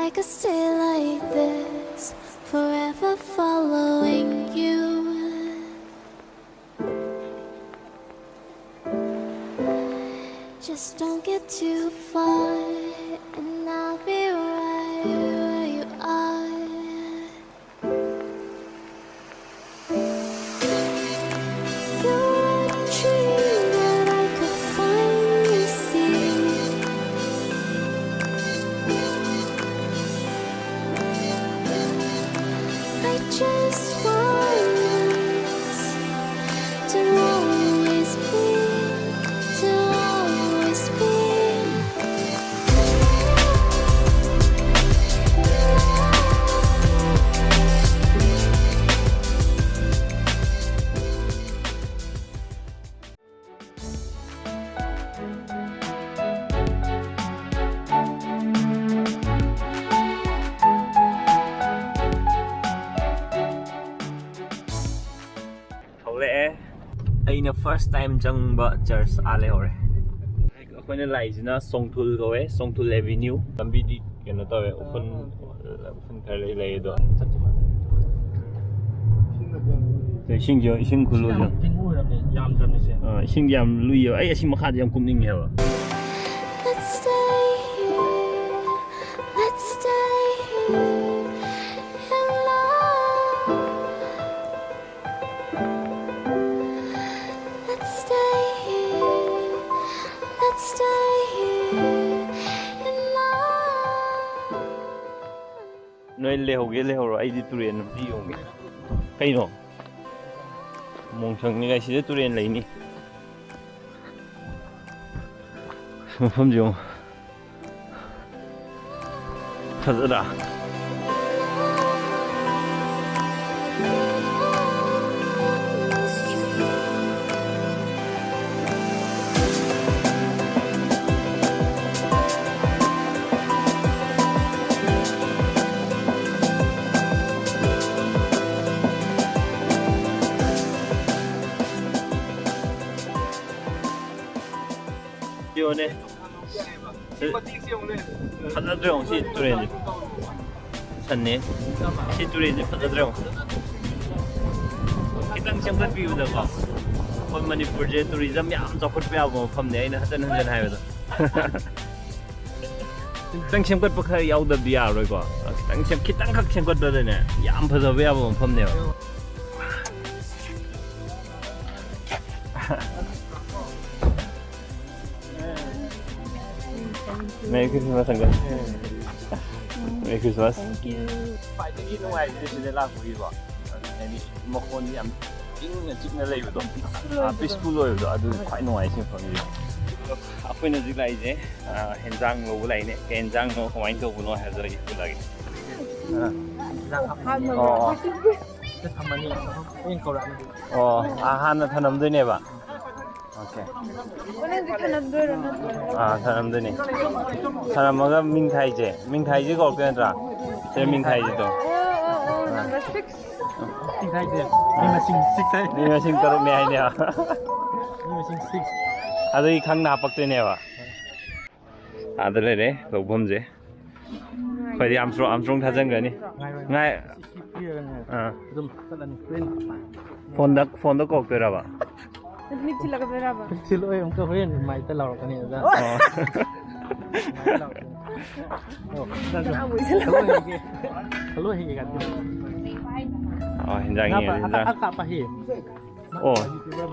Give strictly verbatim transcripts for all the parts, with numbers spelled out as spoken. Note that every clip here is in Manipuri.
I could stay like this, forever following you. Just don't get too far, and I'll be right where you are. You're a dream that I could finally see. I just want us to always be, to always be. ꯊꯣꯛꯂꯛꯑꯦ꯫ ꯑꯩꯅ first time ꯆꯪꯕ church ꯑꯥ ꯂꯩꯍꯧꯔꯦ꯫ ꯑꯩꯈꯣꯏꯅ ꯂꯥꯛꯏꯁꯤꯅ ꯁꯣꯡꯊꯨꯜ ꯀꯧꯋꯦ, ꯁꯣꯡꯊꯨꯜ avenue꯫ ꯂꯝꯕꯤꯗꯤ ꯀꯩꯅꯣ ꯇꯧꯋꯦ, ꯎꯐꯨꯟ, ꯎꯐꯨꯟ ꯈꯔ ꯂꯩ, ꯂꯩ ꯑꯗꯣ꯫ ꯏꯁꯤꯡꯁꯨ, ꯏꯁꯤꯡ ꯈꯨꯂꯨꯁꯨ꯫ ꯌꯥꯝ ꯄꯤꯛꯅ ꯑꯣꯏꯔꯝꯃꯦ, ꯌꯥꯝꯗ꯭ꯔꯕꯅꯤꯁꯦ꯫ ꯑꯥ, ꯏꯁꯤꯡꯗꯤ ꯌꯥꯝ ꯂꯨꯏꯌꯦꯕ꯫ ꯑꯩ ꯑꯁꯤ ꯃꯈꯥꯗ ꯌꯥꯝ ꯀꯨꯝꯅꯤꯡꯉꯦꯕ꯫ Let's stay here, let's stay here in love. Let's stay here, let's stay here in love. ꯅꯣꯏ ꯂꯩꯍꯧꯒꯦ ꯂꯩꯍꯧꯔꯣ, ꯑꯩꯗꯤ ꯇꯨꯔꯦꯟ ꯑꯝꯇ ꯌꯦꯡꯉꯨꯒꯦ꯫ ꯀꯩꯅꯣ? ꯃꯣꯡꯁꯪꯅꯤ ꯀꯥꯏ, ꯁꯤꯗ ꯇꯨꯔꯦꯟ ꯂꯩꯅꯤ꯫ ꯃꯐꯝꯁꯦ ꯌꯦꯡꯉꯣ꯫ ꯐꯖꯗ꯭ꯔꯥ? ꯌꯦꯡꯉꯣꯅꯦ꯫ ꯐꯖꯗ꯭ꯔꯣ ꯁꯤ ꯇꯨꯔꯦꯟꯁꯦ? ꯁꯟꯅꯦ꯫ ꯁꯤ ꯇꯨꯔꯦꯟꯁꯦ ꯐꯖꯗ꯭ꯔꯣ? ꯈꯤꯇꯪ ꯁꯦꯝꯒꯠꯄꯤꯕꯗꯀꯣ, ꯑꯩꯈꯣꯏ ꯃꯅꯤꯄꯨꯔꯁꯦ ꯇꯨꯔꯤꯖꯝ ꯌꯥꯝ ꯆꯥꯎꯈꯠꯄ ꯌꯥꯕ ꯃꯐꯝꯅꯦ, ꯑꯩꯅ ꯍꯟꯖꯟ ꯍꯟꯖꯟ ꯍꯥꯏꯕꯗꯣ꯫ ꯈꯤꯇꯪ ꯁꯦꯝꯒꯠꯄ ꯈꯔ ꯌꯥꯎꯗꯕꯗꯤ ꯌꯥꯔꯔꯣꯏꯀꯣ꯫ ꯈꯤꯇꯪ ꯁꯦꯝ-, ꯈꯤꯇꯪꯈꯛ ꯁꯦꯝꯒꯠꯄꯗꯅꯦ, ꯌꯥꯝ ꯐꯖꯕ ꯌꯥꯕ ꯃꯐꯝꯅꯦꯕ꯫ Merry Christmas, uncle. Merry Christmas. Thank you. ꯈ꯭ꯋꯥꯏꯗꯒꯤ ꯅꯨꯡꯉꯥꯏꯕꯁꯦ ꯁꯤꯗ ꯂꯥꯛꯄꯒꯤꯀꯣ, ꯍꯥꯏꯗꯤ ꯃꯈꯣꯟ ꯌꯥꯝ ꯏꯪꯅ ꯆꯤꯛꯅ ꯂꯩꯕꯗꯣ, peaceful ꯑꯣꯏꯕꯗꯣ, ꯑꯗꯨ ꯈ꯭ꯋꯥꯏ ꯅꯨꯡꯉꯥꯏ ꯁꯤ ꯃꯐꯝꯁꯤꯗꯤ꯫ ꯑꯩꯈꯣꯏꯅ ꯍꯧꯖꯤꯛ ꯂꯥꯛꯏꯁꯦ, ꯑ, ꯍꯦꯟꯖꯥꯡ ꯂꯧꯕ ꯂꯥꯛꯏꯅꯦ꯫ ꯀꯩ ꯍꯦꯟꯖꯥꯡꯅꯣ, ꯀꯃꯥꯏꯅ ꯇꯧꯕꯅꯣ ꯍꯥꯏꯕꯗꯣ ꯑꯩ ꯎꯠꯂꯛꯑꯒꯦ꯫ ꯑ꯫ ꯍꯦꯟꯖꯥꯡ ꯑꯍꯥꯟꯕ ꯑꯣ, ꯑꯣ꯫ ꯂꯧꯕ꯫ ꯁꯤꯗ ꯊꯝꯃꯅꯤ꯫ ꯍꯌꯦꯡ ꯀꯧꯔꯛꯑꯅꯤ꯫ ꯑꯣ, ꯑ, ꯍꯥꯟꯅ ꯊꯅꯝꯗꯣꯏꯅꯦꯕ꯫ Okay. ꯍꯣꯔꯦꯟꯗꯤ ꯊꯅꯝꯗꯣꯏꯔꯣ ꯅꯠꯇ꯭ꯔꯒ? ꯑꯥ, ꯊꯅꯝꯗꯣꯏꯅꯤ꯫ ꯊꯅꯝꯃꯒ ꯃꯤꯡ ꯊꯥꯏꯁꯦ, ꯃꯤꯡ ꯊꯥꯏꯁꯦ ꯀꯧꯔꯛꯇꯣꯏ ꯅꯠꯇ꯭ꯔꯥ? ꯁꯤꯗ ꯃꯤꯡ ꯊꯥꯏꯁꯦ ꯇꯣ꯫ ꯑꯣ, ꯑꯣ, ꯑꯣ, number six꯫ ꯃꯤꯡ ꯊꯥꯏꯁꯦ꯫ ꯃꯤ ꯃꯁꯤꯡ six ꯍꯥꯏ꯫ ꯃꯤ ꯃꯁꯤꯡ ꯇꯔꯨꯛꯅꯦ ꯍꯥꯏꯅꯦꯕ꯫ ꯃꯤ ꯃꯁꯤꯡ six꯫ ꯑꯗꯨꯒꯤ ꯈꯪꯅ ꯍꯥꯄꯛꯇꯣꯏꯅꯦꯕ꯫ ꯑꯥꯗ ꯂꯩꯔꯦ ꯂꯧꯐꯝꯁꯦ꯫ ꯑꯩꯈꯣꯏꯗꯤ ꯑꯥꯝꯁꯇ꯭ꯔꯣꯡ, ꯑꯥꯝꯁꯇ꯭ꯔꯣꯡ ꯊꯥꯖꯤꯟꯈ꯭ꯔꯅꯤ꯫ ꯉꯥꯏꯔꯣꯏ꯫ ꯉꯥꯏ-, ꯁꯤ ꯄꯤꯔꯒꯅꯦ꯫ ꯑꯥ꯫ ꯑꯗꯨꯝ ꯆꯠꯂꯅꯤ꯫ ꯍꯣꯔꯦꯟ꯫ ꯐꯣꯟꯗ, ꯐꯣꯟꯗ ꯀꯧꯔꯛꯇꯣꯏꯔꯕ? ꯃꯤꯠ ꯊꯤꯜꯂꯛꯀꯗꯣꯏꯔꯕ? ꯃꯤꯠ ꯊꯤꯜꯂꯛꯑꯣꯏ, ꯑꯃꯨꯛꯀ ꯍꯣꯔꯦꯟ ꯃꯥꯏꯛꯇ ꯂꯥꯎꯔꯛꯀꯅꯤ ꯑꯗꯨꯗ꯫ ꯑꯣ꯫ ꯃꯥꯏꯛꯇ ꯂꯥꯎꯔꯛꯀꯅꯤ꯫ ꯑꯣ, ꯅꯪꯁꯨ꯫ ꯀꯅꯥꯕꯨ ꯏꯁꯤꯜꯂꯛꯑꯣꯏ? ꯍꯜꯂꯣ ꯍꯦꯛꯒꯦ꯫ ꯍꯜꯂꯣ ꯍꯦꯛꯒꯦ ꯀꯥꯏꯅ꯫ ꯑꯣ, ꯍꯤꯟꯖꯥꯡ ꯌꯦꯡꯉꯦ, ꯍꯤꯟꯖꯥꯡ꯫ ꯑꯣ꯫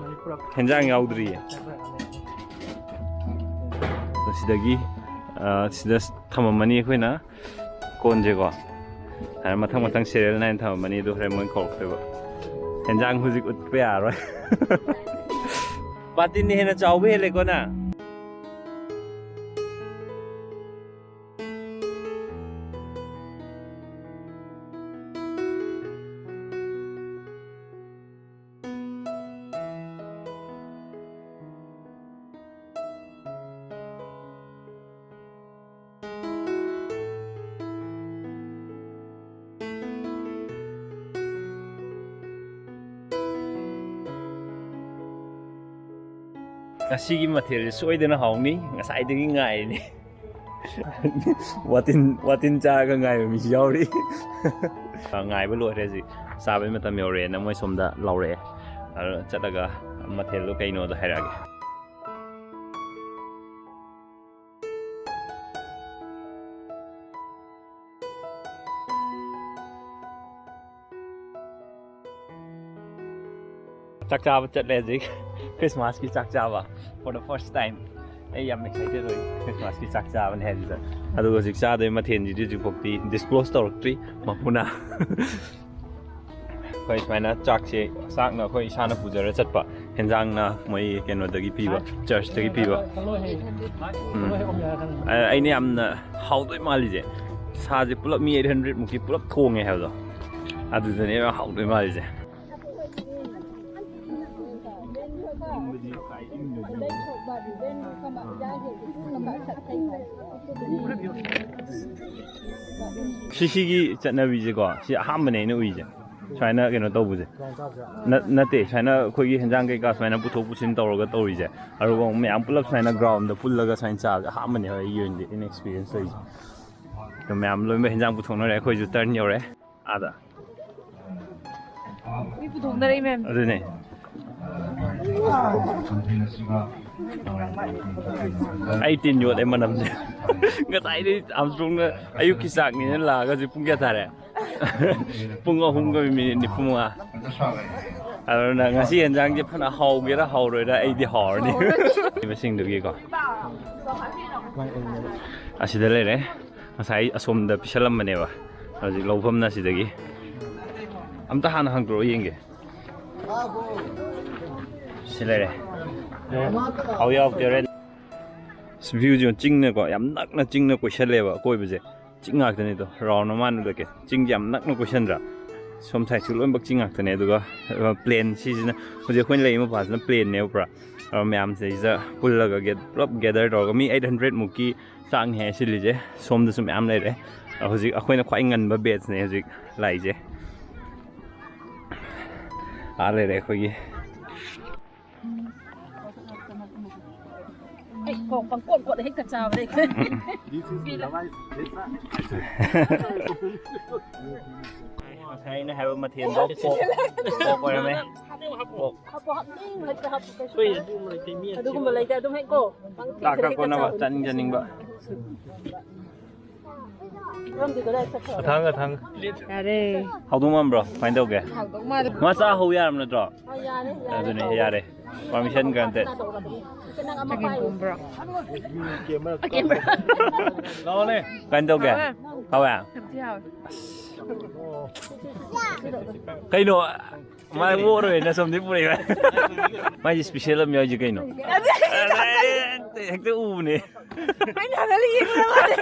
ꯍꯦꯟꯖꯥꯡ ꯌꯥꯎꯗ꯭ꯔꯤꯌꯦ꯫ ꯑꯗꯣ ꯁꯤꯗꯒꯤ, ꯑ, ꯁꯤꯗ ꯊꯝꯃꯝꯃꯅꯤ ꯑꯩꯈꯣꯏꯅ ꯀꯣꯟꯁꯦꯀꯣ꯫ ꯑꯗ ꯃꯊꯪ ꯃꯊꯪ serial ꯅꯥꯏꯅ ꯊꯝꯃꯝꯃꯅꯤ, ꯑꯗꯨ ꯍꯣꯔꯦꯟ ꯃꯣꯏ ꯀꯧꯔꯛꯇꯣꯏꯕ꯫ ꯍꯦꯟꯖꯥꯡ ꯍꯧꯖꯤꯛ ꯎꯠꯄ ꯌꯥꯔꯔꯣꯏ꯫ ꯕꯥꯇꯤꯟꯅ ꯍꯦꯟꯅ ꯆꯥꯎꯕ ꯍꯦꯜꯂꯦꯀꯣ ꯅꯪ? ꯉꯁꯤꯒꯤ ꯃꯊꯦꯜꯁꯦ ꯁꯣꯏꯗꯅ ꯍꯥꯎꯅꯤ, ꯉꯁꯥꯏꯗꯒꯤ ꯉꯥꯏꯔꯤꯅꯤ꯫ ꯋꯥꯇꯤꯟ ꯋꯥꯇꯤꯟ ꯆꯥꯔꯒ ꯉꯥꯏꯕ ꯃꯤꯁꯨ ꯌꯥꯎꯔꯤ꯫ ꯉꯥꯏꯕ ꯂꯣꯏꯔꯦ ꯍꯧꯖꯤꯛ꯫ ꯆꯥꯕꯩ ꯃꯇꯝ ꯌꯧꯔꯦꯅ ꯃꯣꯏ ꯁꯣꯝꯗ ꯂꯥꯎꯔꯛꯑꯦ꯫ ꯑꯗꯨ ꯆꯠꯂꯒ ꯃꯊꯦꯜꯗꯣ ꯀꯩꯅꯣꯗꯣ ꯍꯥꯏꯔꯛꯑꯒꯦ꯫ ꯆꯥꯛ ꯆꯥꯕ ꯆꯠꯂꯦ ꯍꯧꯖꯤꯛ꯫ ꯈ꯭ꯔꯤꯁꯃꯥꯁꯀꯤ ꯆꯥꯛ ꯆꯥꯕ, for the first time꯫ ꯑꯩ ꯌꯥꯝ ꯑꯦꯛꯁꯥꯏꯇꯦꯗ ꯑꯣꯏ, ꯈ꯭ꯔꯤꯁꯃꯥꯁꯀꯤ ꯆꯥꯛ ꯆꯥꯕꯅꯦ ꯍꯥꯏꯕꯁꯤꯗ꯫ ꯑꯗꯨꯒ ꯍꯧꯖꯤꯛ ꯆꯥꯗꯣꯏ ꯃꯊꯦꯜꯁꯤꯗꯤ ꯍꯧꯖꯤꯛꯐꯥꯎꯗꯤ ꯗꯤꯁꯀ꯭ꯂꯣꯁ ꯇꯧꯔꯛꯇ꯭ꯔꯤ ꯃꯄꯨꯅ꯫ ꯑꯩꯈꯣꯏ ꯁꯨꯃꯥꯏꯅ ꯆꯥꯛꯁꯦ, ꯆꯥꯛꯅ ꯑꯩꯈꯣꯏ ꯏꯁꯥꯅ ꯄꯨꯖꯔ ꯆꯠꯄ, ꯍꯦꯟꯖꯥꯡꯅ ꯃꯣꯏ ꯀꯩꯅꯣꯗꯒꯤ ꯄꯤꯕ, ꯆꯔꯆꯇꯒꯤ ꯄꯤꯕ꯫ ꯎꯝ꯫ ꯑ- ꯑꯩꯅ ꯌꯥꯝꯅ ꯍꯥꯎꯗꯣꯏ ꯃꯥꯜꯂꯤꯁꯦ, ꯁꯥꯁꯦ ꯄꯨꯂꯞ ꯃꯤ ꯑꯩꯠ ꯍꯟꯗ꯭ꯔꯦꯠ ꯃꯨꯛꯀꯤ ꯄꯨꯂꯞ ꯊꯣꯡꯉꯦ ꯍꯥꯏꯕꯗꯣ, ꯑꯗꯨꯗꯅꯦꯕ ꯍꯥꯎꯗꯣꯏ ꯃꯥꯜꯂꯤꯁꯦ꯫ ꯁꯤꯁꯤꯒꯤ ꯆꯠꯅꯕꯤꯁꯦꯀꯣ, ꯁꯤ ꯑꯍꯥꯟꯕꯅꯦ ꯑꯩꯅ ꯎꯏꯁꯦ, ꯁꯨꯃꯥꯏꯅ ꯀꯩꯅꯣ ꯇꯧꯕꯁꯦ꯫ ꯅꯠ- ꯅꯠꯇꯦ, ꯁꯨꯃꯥꯏꯅ ꯑꯩꯈꯣꯏꯒꯤ ꯍꯦꯟꯖꯥꯡ ꯀꯩꯀꯥ ꯁꯨꯃꯥꯏꯅ ꯄꯨꯊꯣꯛ ꯄꯨꯁꯤꯟ ꯇꯧꯔꯒ ꯇꯧꯔꯤꯁꯦ, ꯑꯗꯨꯒ ꯑꯃꯨꯛ ꯃꯌꯥꯝ ꯄꯨꯂꯞ ꯁꯨꯃꯥꯏꯅ ꯒ꯭ꯔꯥꯎꯟꯗ ꯄꯨꯜꯂꯒ ꯁꯨꯃꯥꯏꯅ ꯆꯥꯕꯁꯦ ꯑꯍꯥꯟꯕꯅꯦ ꯍꯣꯏ ꯑꯩꯒꯤ ꯑꯣꯏꯅꯗꯤ ꯑꯩꯅ ꯑꯦꯛꯁꯄꯤꯔꯤꯌꯦꯟꯁ ꯂꯩꯔꯤꯁꯦ꯫ ꯑꯗꯣ ꯃꯌꯥꯝ ꯂꯣꯏꯅꯃꯛ ꯍꯦꯟꯖꯥꯡ ꯄꯨꯊꯣꯛꯅꯔꯦ, ꯑꯩꯈꯣꯏꯁꯨ ꯇꯔꯟ ꯌꯧꯔꯦ꯫ ꯑꯥꯗ꯫ ꯃꯤ ꯄꯨꯊꯣꯛꯅꯔꯛꯏ ꯃꯌꯥꯝ꯫ ꯑꯗꯨꯅꯦ꯫ ꯑꯩ ꯇꯤꯟ ꯌꯣꯠꯂꯦ ꯃꯅꯝꯁꯦ꯫ ꯉꯁꯥꯏꯗꯩ ꯑꯥꯝꯁꯇ꯭ꯔꯣꯡꯅ ꯑꯌꯨꯛꯀꯤ ꯆꯥꯛꯅꯦꯅ ꯂꯥꯛꯑꯒ ꯍꯧꯖꯤꯛ ꯄꯨꯡ ꯀꯌꯥ ꯇꯥꯔꯦ? ꯄꯨꯡ ꯑꯍꯨꯝꯒ ꯃꯤꯅꯤꯠ ꯅꯤꯐꯨ ꯃꯉꯥ꯫ ꯑꯗꯨꯅ ꯉꯁꯤ ꯌꯦꯟꯖꯥꯡꯁꯦ ꯐꯅ ꯍꯥꯎꯒꯦꯔꯥ ꯍꯥꯎꯔꯣꯏꯔꯥ ꯑꯩꯗꯤ ꯍꯥꯎꯔꯅꯤ꯫ ꯁꯤꯡꯗꯨꯒꯤꯀꯣ꯫ ꯑꯁꯤꯗ ꯂꯩꯔꯦ꯫ ꯉꯁꯥꯏ ꯑꯁꯣꯝꯗ ꯄꯤꯁꯜꯂꯝꯕꯅꯦꯕ꯫ ꯍꯧꯖꯤꯛ ꯂꯧꯐꯝꯅ ꯑꯁꯤꯗꯒꯤ꯫ ꯑꯝꯇ ꯍꯥꯟꯅ ꯍꯥꯡꯗꯣꯔꯛꯑꯣ ꯌꯦꯡꯒꯦ꯫ ꯁꯤ ꯂꯩꯔꯦ꯫ ꯍꯥꯎ ꯌꯥꯎꯗꯦ ꯍꯣꯔꯦꯟ꯫ ꯚ꯭ꯌꯨꯁꯦ ꯆꯤꯡꯅꯀꯣ, ꯌꯥꯝ ꯅꯛꯅ ꯆꯤꯡꯅ ꯀꯣꯏꯁꯜꯂꯦꯕ ꯑꯀꯣꯏꯕꯁꯦ꯫ ꯆꯤꯡ ꯉꯥꯛꯇꯅꯤꯗꯣ, ꯔꯥꯎꯟ ꯑꯃ ꯎꯠꯂꯛꯀꯦ꯫ ꯆꯤꯡꯁꯦ ꯌꯥꯝ ꯅꯛꯅ ꯀꯣꯏꯁꯟꯗ꯭ꯔꯥ? ꯁꯣꯝ ꯁꯥꯏꯠꯁꯨ ꯂꯣꯏꯅꯃꯛ ꯆꯤꯡ ꯉꯥꯛꯇꯅꯦ꯫ ꯑꯗꯨꯒ ꯄ꯭ꯂꯦꯟ ꯁꯤꯁꯤꯅ, ꯍꯧꯖꯤꯛ ꯑꯩꯈꯣꯏꯅ ꯂꯩꯔꯤꯕ ꯃꯄꯥꯁꯤꯅ ꯄ꯭ꯂꯦꯟꯅꯦꯕ ꯄꯨꯔꯥ꯫ ꯑꯗꯣ ꯃꯌꯥꯝꯁꯤꯗꯩꯁꯤꯗ ꯄꯨꯜꯂꯒ ꯒꯦꯠ-, ꯄꯨꯂꯞ ꯒꯦꯗꯔ ꯇꯧꯔꯒ ꯃꯤ ꯑꯩꯠ ꯍꯟꯗ꯭ꯔꯦꯠ ꯃꯨꯛꯀꯤ ꯆꯥꯡꯅꯤ ꯍꯥꯏ ꯁꯤꯜꯂꯤꯁꯦ꯫ ꯁꯣꯝꯗꯁꯨ ꯃꯌꯥꯝ ꯂꯩꯔꯦ꯫ ꯍꯧꯖꯤꯛ ꯑꯩꯈꯣꯏꯅ ꯈ꯭ꯋꯥꯏ ꯉꯟꯕ ꯕꯦꯠꯁꯅꯦ ꯍꯧꯖꯤꯛ ꯂꯥꯛꯏꯁꯦ꯫ ꯑꯥ ꯂꯩꯔꯦ ꯑꯩꯈꯣꯏꯒꯤ꯫ ꯄꯪꯀꯣꯠ ꯀꯣꯠꯂ ꯍꯦꯛꯇ ꯆꯥꯕꯗꯩ꯫ This is the rice. ꯉꯁꯥꯏ ꯑꯩꯅ ꯍꯥꯏꯕ ꯃꯊꯦꯜꯗꯣ ꯄꯣꯛ, ꯄꯣꯛ ꯑꯣꯏꯔꯝꯃꯦ꯫ ꯄꯣꯛ꯫ ꯍꯥꯞꯄꯣ, ꯍꯥꯞꯅꯤꯡꯕ ꯍꯦꯛꯇ ꯍꯥꯞꯄꯣ, ꯀꯩꯁꯨ ꯀꯥꯏꯗꯦ꯫ ꯑꯗꯨꯒꯨꯝꯕ ꯂꯩꯇꯦ, ꯑꯗꯨꯝ ꯍꯦꯛ ꯀꯣ꯫ ꯆꯥꯛ ꯈꯔ ꯀꯣꯟꯅꯕ ꯆꯥꯅꯤꯡ ꯆꯥꯅꯤꯡꯕ꯫ ꯑꯊꯥꯡ, ꯑꯊꯥꯡ꯫ ꯌꯥꯔꯦ꯫ ꯍꯧꯗꯣꯡ ꯃꯥꯟꯕ꯭ꯔꯣ? ꯀꯃꯥꯏꯅ ꯇꯧꯒꯦ? ꯍꯧꯗꯣꯡ ꯃꯥꯜꯂꯦ꯫ ꯃꯥ ꯆꯥ ꯍꯧ ꯌꯥꯔꯕ ꯅꯠꯇ꯭ꯔꯣ? ꯑ, ꯌꯥꯅꯤ, ꯌꯥꯅꯤ꯫ ꯑꯗꯨꯅꯦ, ꯌꯥꯔꯦ꯫ Permission granted꯫ ꯅꯪ ꯑꯃ ꯆꯒꯦꯝ ꯄꯥꯏꯌꯨ꯫ ꯄꯣꯝꯕ꯭ꯔꯣ? ꯂꯥꯛꯑꯣꯅꯦ꯫ ꯀꯃꯥꯏꯅ ꯇꯧꯒꯦ? ꯍꯥꯎꯋꯦ꯫ ꯍꯥꯎꯋꯦ? ꯌꯥꯝ ꯊꯤ ꯍꯥꯎꯋꯦ꯫ ꯀꯩꯅꯣ? ꯃꯥ ꯑꯣꯛꯑꯔꯣꯏꯅ ꯁꯣꯝꯗꯤ ꯄꯨꯔꯛꯏꯕ꯫ ꯃꯥꯏꯁꯦ special ꯑꯃ ꯌꯥꯎꯔꯤꯁꯦ ꯀꯩꯅꯣ? ꯍꯦꯛꯇ ꯎꯕꯅꯦ꯫ ꯑꯩꯅ ꯍꯥꯟꯅ ꯌꯦꯡꯕꯗ ꯃꯥꯜꯂꯦ꯫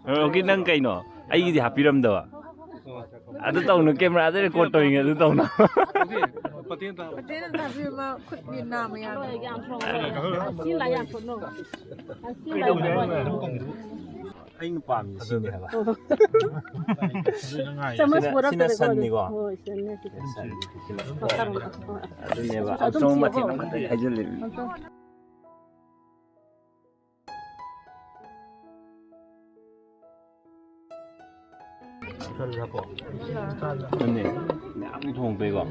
ꯑꯣꯀꯦ, ꯅꯪ ꯀꯩꯅꯣ? ꯑꯩꯒꯤꯗꯤ ꯍꯥꯞꯄꯤꯔꯝꯗꯕ꯫ ꯑꯗꯨ ꯇꯧꯅꯨ, camera ꯗ record ꯇꯧꯔꯤꯉꯩ ꯑꯗꯨ ꯇꯧꯅꯨ꯫ ꯄꯇꯦꯟ ꯑꯝꯇ ꯍꯥꯞꯄꯤꯌꯨ, ꯃꯥ ꯈꯨꯠ ꯃꯤꯠ ꯅꯥꯝꯃ ꯌꯥꯗ꯭ꯔꯦ꯫ ꯑꯩꯅ ꯄꯥꯝꯃꯤꯁꯦ ꯁꯤꯅꯦ ꯍꯥꯏꯕ꯫ ꯆꯥꯃꯁ ꯁꯤꯅ, ꯄꯨꯔꯛꯇ꯭ꯔꯦꯀꯣ ꯁꯤꯅ ꯑꯗꯨꯗꯤ꯫ ꯁꯟꯅꯤꯀꯣ? ꯍꯣꯏ, ꯁꯟꯅꯦ ꯁꯤꯗꯤ꯫ ꯁꯟ, ꯁꯤꯅ꯫ ꯃꯈꯜ, ꯃꯈꯜ꯫ ꯑꯗꯨꯅꯦꯕ, ꯑꯗꯨꯝ ꯑꯁꯣꯡ ꯊꯤꯌꯣꯀꯣ꯫ ꯃꯊꯦꯜ ꯑꯃꯈꯛꯇꯅꯤ ꯍꯥꯏꯖꯤꯜꯂꯤꯕꯅꯤ꯫ ꯑꯗꯨꯝ꯫ ꯑꯗꯨꯅꯦ, ꯃꯌꯥꯝ ꯊꯣꯡꯉꯛꯄꯩꯀꯣ꯫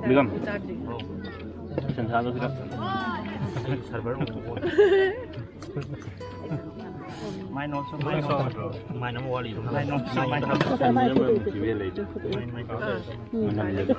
ꯕꯤꯀꯝ, ꯁꯟꯁꯥꯗꯣ ꯈꯤꯇꯪ꯫ Mine also, mine also. Mine ꯑꯃ ꯋꯥꯠꯂꯤ꯫ Mine also, mine also. ꯁꯟ ꯃꯅꯝ ꯅꯝꯊꯤꯕ ꯍꯦꯜꯂꯦ ꯑꯩꯗꯤ꯫ Mine, mine also. ꯃꯅꯝꯗꯣ꯫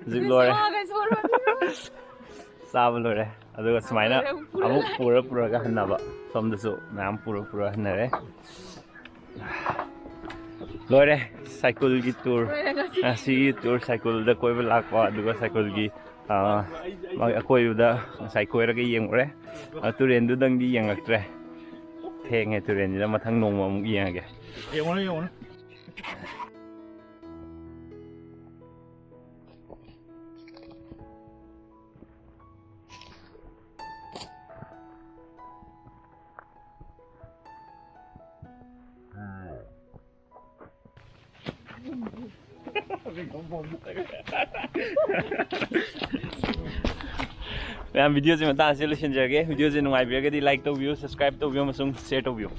ꯍꯧꯖꯤꯛ ꯂꯣꯏꯔꯦ꯫ ꯆꯥꯕ ꯂꯣꯏꯔꯦ꯫ ꯑꯗꯨꯒ ꯁꯨꯃꯥꯏꯅ ꯑꯃꯨꯛ ꯄꯨꯔ ꯄꯨꯔꯒ ꯍꯟꯅꯕ꯫ ꯁꯣꯝꯗꯁꯨ ꯃꯌꯥꯝ ꯄꯨꯔ ꯄꯨꯔ ꯍꯟꯅꯔꯦ꯫ ꯂꯣꯏꯔꯦ ꯁꯥꯏꯀꯜꯒꯤ ꯇꯨꯔ꯫ ꯉꯁꯤꯒꯤ ꯇꯨꯔ ꯁꯥꯏꯀꯜꯗ ꯀꯣꯏꯕ ꯂꯥꯛꯄ, ꯑꯗꯨꯒ ꯁꯥꯏꯀꯜꯒꯤ, ꯑ, ꯑꯀꯣꯏꯕꯗ ꯉꯁꯥꯏ ꯀꯣꯏꯔꯒ ꯌꯦꯡꯉꯨꯔꯦ꯫ ꯑ, ꯇꯨꯔꯦꯟꯗꯨꯗꯪꯗꯤ ꯌꯦꯡꯉꯛꯇ꯭ꯔꯦ꯫ ꯊꯦꯡꯉꯦ ꯇꯨꯔꯦꯟꯁꯤꯗ, ꯃꯊꯪ ꯅꯣꯡꯃ ꯑꯃꯨꯛ ꯌꯦꯡꯉꯒꯦ꯫ ꯌꯦꯡꯉꯨꯔꯣ, ꯌꯦꯡꯉꯨꯔꯣ꯫ ꯃꯌꯥꯝ, ꯚꯤꯗꯤꯑꯣꯁꯦ ꯃꯇꯥꯡ ꯑꯁꯤꯗ ꯂꯣꯏꯁꯤꯟꯖꯔꯒꯦ꯫ ꯚꯤꯗꯤꯑꯣꯁꯦ ꯅꯨꯡꯉꯥꯏꯕꯤꯔꯒꯗꯤ like ꯇꯧꯕꯤꯌꯨ, subscribe ꯇꯧꯕꯤꯌꯨ ꯑꯃꯁꯨꯡ share ꯇꯧꯕꯤꯌꯨ꯫